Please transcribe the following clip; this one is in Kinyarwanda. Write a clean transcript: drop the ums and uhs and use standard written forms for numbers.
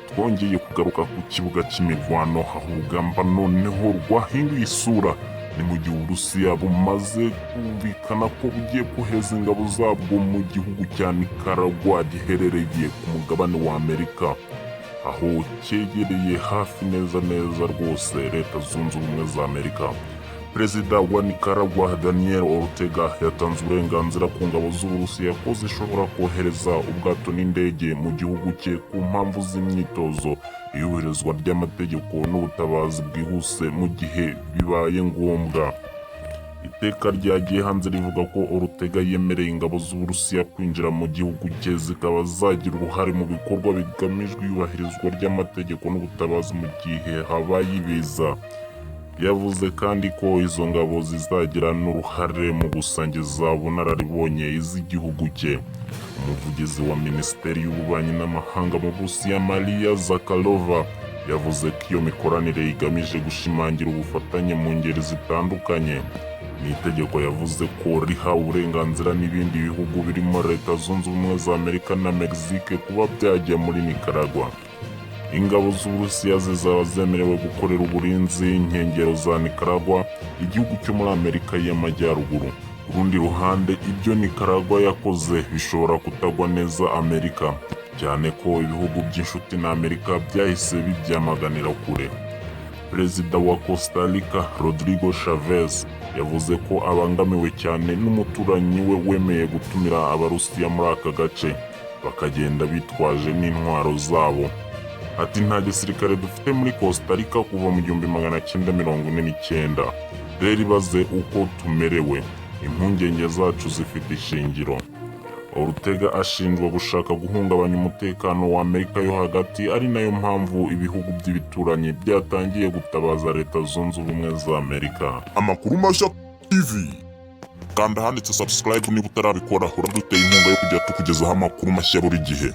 Twongeye kugaruka ku kibuga cy'imirwano, aho urugamba noneho rwahinduye isura. Ni mu gihe Uburusiya bumaze kumvikana ko bugiye kohereza ingabo zabwo mu gihugu cya Nicaragua giherereye ku mugabane wa Amerika, aho cyegereye hafi neza neza rwose Leta Zunze Ubumwe za Amerika. Perezida wa Nicaragua, Daniel Ortega, yatanze uburenganzira ku ngabo z'Uburusiya ko zishobora kohereza ubwato n'indege mu gihugu cye ku mpamvu z'imyitozo, iyubahirizwa ry'amategeko n'ubutabazi bwihuse mu gihe bibaye ngombwa. Iteka ryagiye hanze rivuga ko Ortega yemereye ingabo z'Uburusiya kwinjira mu gihugu cye, zikaba zagira uruhare mu bikorwa bigamijwe iyubahirizwa ry'amategeko n'ubutabazi mu gihe habaye ibiza. Yavuze kandi ko izo ngabo zizagira n'uruhare mu gusangiza ubunararibonye iz'igihugu cye. Umuvugizi wa Minisiteri y'Ububanyi n'Amahanga mu Burusiya, Maria Zakharova, yavuze ko iyo mikoranire igamije gushimangira ubufatanye mu ngeri zitandukanye. Ni itegeko yavuze ko riha uburenganzira n'ibindi bihugu birimo Leta Zunze Ubumwe za Amerika na Mexique kuba byajya muri Nicaragua. Ingabo z'Uburusiya zizaba zemerewe gukorera uburinzi inkengero za Nicaragua, igihugu cyo muri Amerika y'Amajyaruguru. Ku rundi ruhande, ibyo Nicaragua yakoze bishobora kutagwa neza Amerika, cyane ko ibihugu by'inshuti na Amerika byahise bibyamaganira kure. Perezida wa Costa Rica, Rodrigo Chaves, yavuze ko abangamiwe cyane n'umuturanyi we wemeye gutumira Abarusiya muri aka gace, bakagenda bitwaje n'intwaro zabo. Ati: "Nta gisirikare dufite muri Costa Rica kuva mu 1949. Rero ibaze uko tumerewe. Impungenge zacu zifite ishingiro." Ortega ashinjwa gushaka guhungabanya umutekano wa Amerika yo Hagati, ari nayo mpamvu ibihugu by'ibituranyi byatangiye gutabaza Leta Zunze Ubumwe za Amerika. Amakuru Mashya TV, kanda ahanditse subscribe niba utarabikora. Uraduteye inkunga yo kujya tukugezaho amakuru mashya buri gihe.